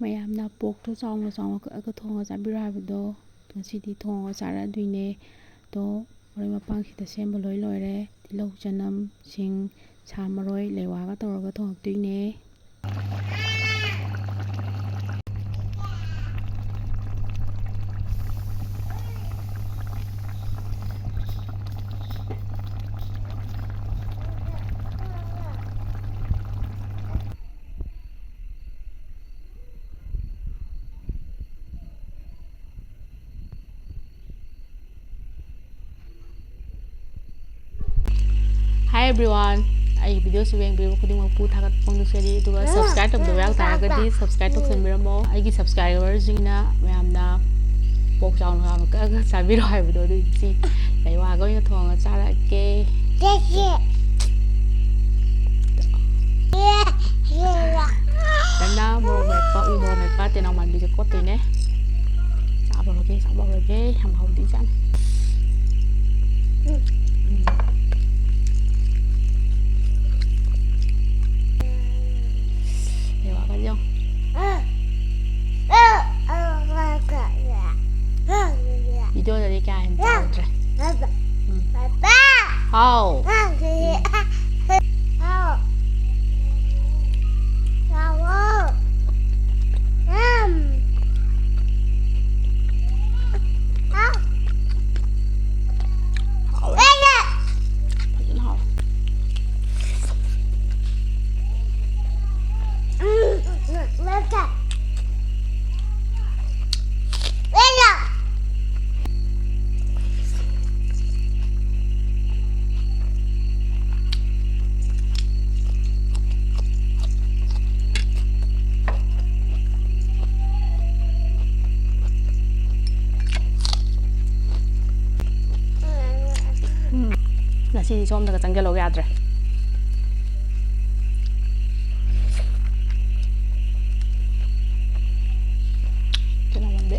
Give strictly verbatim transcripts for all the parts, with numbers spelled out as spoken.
ꯃꯌꯥꯝꯅ ꯄꯣꯛꯇꯣ ꯆꯥꯎꯅ ꯆꯥꯎꯅ ꯀꯛꯑꯒ ꯊꯣꯡꯉ ꯆꯥꯕꯤꯔꯣ ꯍꯥꯏꯕꯗꯣ ꯉꯁꯤꯗꯤ ꯊꯣꯡꯉ ꯆꯥꯔꯛꯑꯗꯣꯏꯅꯦ꯫ ꯑꯗꯣ ꯃꯔꯣꯏ ꯃꯄꯥꯡꯁꯤꯗ ꯁꯦꯝꯕ ꯂꯣꯏ ꯂꯣꯏꯔꯦ꯫ ꯇꯤꯜꯍꯧ ꯆꯅꯝ ꯁꯤꯡ ꯁꯥ ꯃꯔꯣꯏ ꯂꯩꯋꯥꯒ ꯇꯧꯔꯒ ꯊꯣꯡꯉꯛꯇꯣꯏꯅꯦ꯫ Hi everyone, ꯑꯩꯒꯤ videoꯁꯤ ꯌꯦꯡꯕꯤꯔꯤꯕ ꯈꯨꯗꯤꯡꯃꯛꯄꯨ ꯊꯥꯒꯠꯄ ꯐꯣꯡꯗꯣꯛꯆꯔꯤ꯫ ꯑꯗꯨꯒ subscribe ꯇꯧꯗꯕ ꯌꯥꯎ ꯇꯥꯔꯒꯗꯤ subscribe ꯇꯧꯁꯟꯕꯤꯔꯝꯃꯣ꯫ ꯑꯩꯒꯤ subscriberꯁꯤꯡꯅ ꯃꯌꯥꯝꯅ ꯄꯣꯛ ꯆꯥꯎꯅ ꯆꯥꯎꯅ ꯀꯛꯑꯒ ꯆꯥꯕꯤꯔꯣ ꯍꯥꯏꯕꯗꯣ, ꯑꯗꯨꯒꯤ ꯁꯤ ꯂꯩꯋꯥꯒ ꯑꯣꯏꯅ ꯊꯣꯡꯉꯒ ꯆꯥꯔꯛꯀꯦ꯫ ꯅꯪꯅ ꯃꯣꯔꯣꯛ ꯃꯦꯠꯄ, ꯎ ꯃꯣꯔꯣꯛ ꯃꯦꯠꯄ, ꯇꯦꯅꯧ ꯃꯥꯟꯕꯤꯁꯦ ꯀꯣꯠꯇꯣꯏꯅꯦ꯫ ꯆꯥꯕ ꯍꯧꯔꯒꯦ, ꯆꯥꯕ ꯍꯧꯔꯒꯦ꯫ ꯌꯥꯝ ꯍꯥꯎꯗꯣꯏꯖꯥꯠꯅꯤ꯫ ꯎꯝ꯫ ꯂꯩꯋꯥꯒ ꯌꯦꯡꯉꯨ꯫ Videoꯗꯗꯤ ꯀꯌꯥ ꯍꯦꯟꯅ ꯇꯥꯍꯧꯗ꯭ꯔꯦ꯫ ꯎꯝ꯫ ꯍꯥꯎ꯫ ꯁꯤ ꯁꯣꯝꯗꯒ ꯆꯪꯁꯤꯜꯂꯧ ꯌꯥꯗ꯭ꯔꯦ꯫ ꯀꯩꯅꯣ ꯉꯝꯗꯦ꯫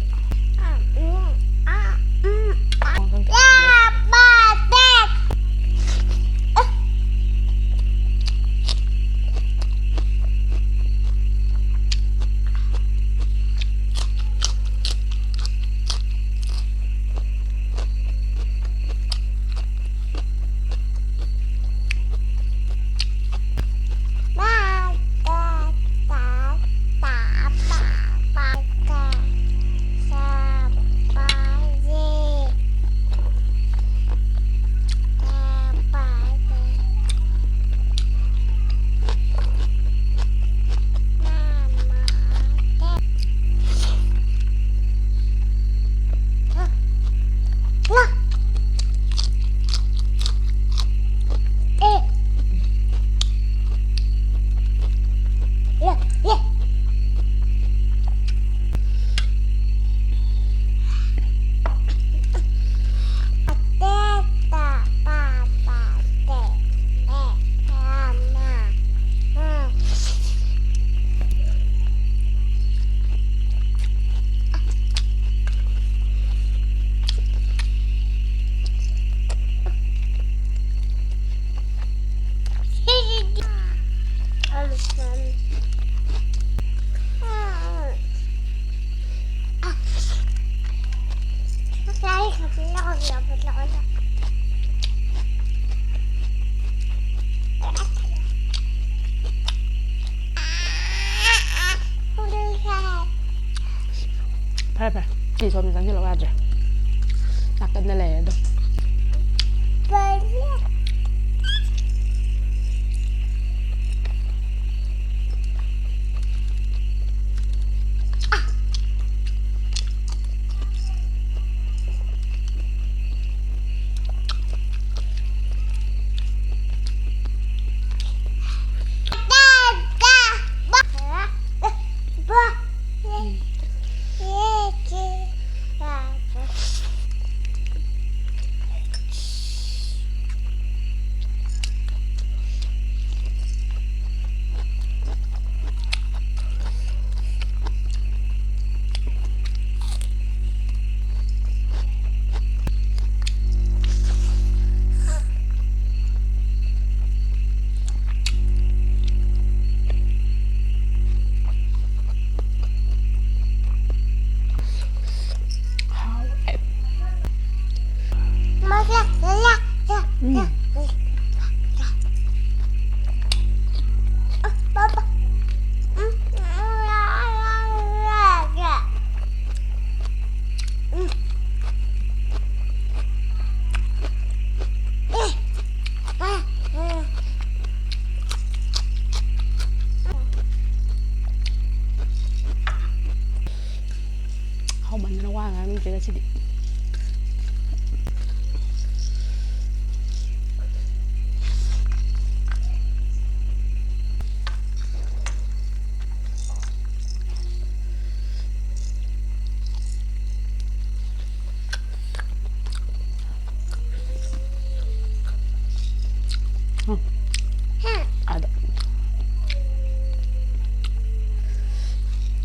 ꯐꯔꯦ, ꯐꯔꯦ꯫ ꯁꯤ ꯁꯣꯝꯗ ꯆꯪꯁꯤꯜꯂꯛꯑꯣ ꯌꯥꯗ꯭ꯔꯦ꯫ ꯅꯥꯀꯟꯗ ꯂꯩꯔꯦ ꯑꯗꯨꯝ꯫ ꯁꯤꯗꯤ꯫ ꯎꯝ꯫ ꯑꯗ꯫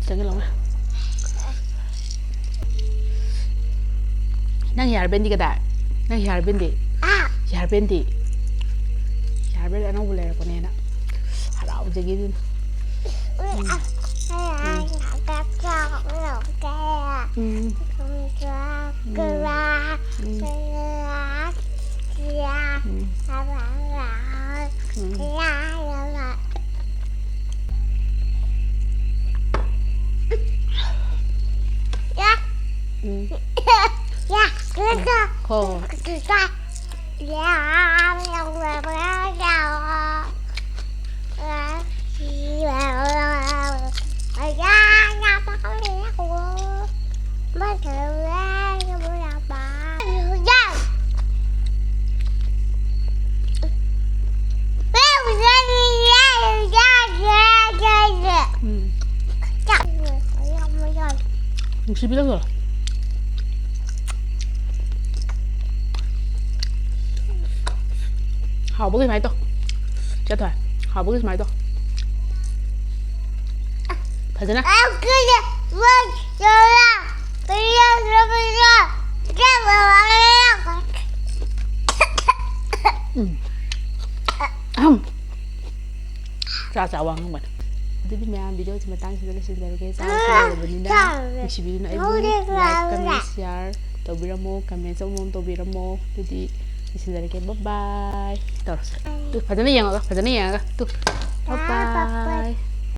ꯆꯪꯁꯤꯜꯂꯛꯑꯣꯅꯦ꯫ ꯅꯪ ꯍꯤꯌꯥꯔ ꯕꯦꯟꯗꯤ ꯀꯗꯥꯏ? ꯅꯪ hair bandy? Hair bandy? Hair ꯕꯦꯟ ꯑꯅꯧꯕ ꯂꯩꯔꯛꯄꯅꯦꯅ ꯍꯔꯥꯎꯖꯈꯤꯗꯨꯅ꯫ ꯎꯝ꯫ ꯎꯝ꯫ ꯎꯝ꯫ ꯎꯝ꯫ ꯎꯝ꯫ ꯎꯝ꯫ ꯍꯣ, ꯍꯣ꯫ ꯎꯝ꯫ ꯅꯨꯡꯁꯤꯕꯤꯗꯣ꯫ ꯍꯥꯎꯕꯒꯤ ꯁꯨꯃꯥꯏꯅ ꯇꯧ꯫ ꯆꯠꯊꯣꯏ꯫ ꯍꯥꯎꯕꯒꯤ ꯁꯨꯃꯥꯏꯅ ꯇꯧ꯫ ꯐꯖꯅ꯫ ꯎꯝ꯫ ꯑꯍꯝ꯫ ꯆꯥ ꯆꯥ ꯋꯥ ꯉꯥꯡꯕꯅꯦ꯫ ꯑꯗꯨꯗꯤ ꯃꯌꯥꯝ, ꯚꯤꯗꯤꯑꯣꯁꯤ ꯃꯇꯥꯡꯁꯤꯗ ꯂꯣꯏꯁꯤꯟꯖꯔꯒꯦ꯫ ꯆꯥꯕꯁꯨ ꯂꯣꯏꯔꯕꯅꯤꯅ ꯅꯨꯡꯁꯤꯕꯤꯗꯨꯅ ꯑꯩꯕꯨ like, comment, share ꯇꯧꯕꯤꯔꯝꯃꯣ, comment ꯑꯃꯃꯝ ꯇꯧꯕꯤꯔꯝꯃꯣ꯫ ꯑꯗꯨꯗꯤ ꯂꯣꯏꯁꯤꯟꯖꯔꯒꯦ꯫ Bye bye꯫ ꯇꯧꯔꯁꯦ꯫ ꯇꯨ, ꯐꯖꯅ ꯌꯦꯡꯉꯒ, ꯐꯖꯅ ꯌꯦꯡꯉꯒ꯫ ꯇꯨ꯫ Bye bye꯫